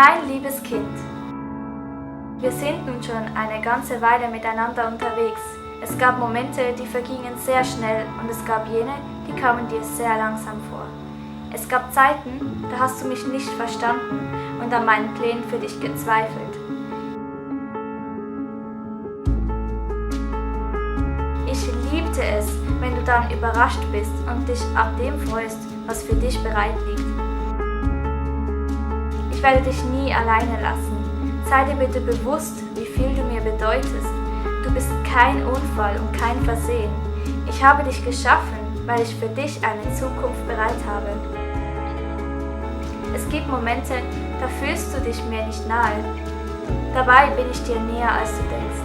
Mein liebes Kind, wir sind nun schon eine ganze Weile miteinander unterwegs. Es gab Momente, die vergingen sehr schnell und es gab jene, die kamen dir sehr langsam vor. Es gab Zeiten, da hast du mich nicht verstanden und an meinen Plänen für dich gezweifelt. Ich liebte es, wenn du dann überrascht bist und dich ab dem freust, was für dich bereit liegt. Ich werde dich nie alleine lassen. Sei dir bitte bewusst, wie viel du mir bedeutest. Du bist kein Unfall und kein Versehen. Ich habe dich geschaffen, weil ich für dich eine Zukunft bereit habe. Es gibt Momente, da fühlst du dich mir nicht nahe. Dabei bin ich dir näher, als du denkst.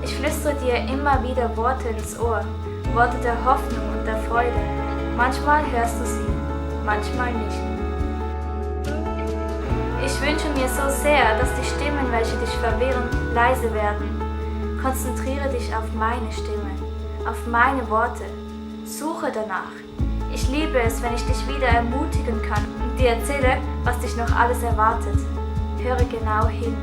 Ich flüstere dir immer wieder Worte ins Ohr, Worte der Hoffnung und der Freude. Manchmal hörst du sie, manchmal nicht. Ich wünsche mir so sehr, dass die Stimmen, welche dich verwirren, leise werden. Konzentriere dich auf meine Stimme, auf meine Worte. Suche danach. Ich liebe es, wenn ich dich wieder ermutigen kann und dir erzähle, was dich noch alles erwartet. Höre genau hin.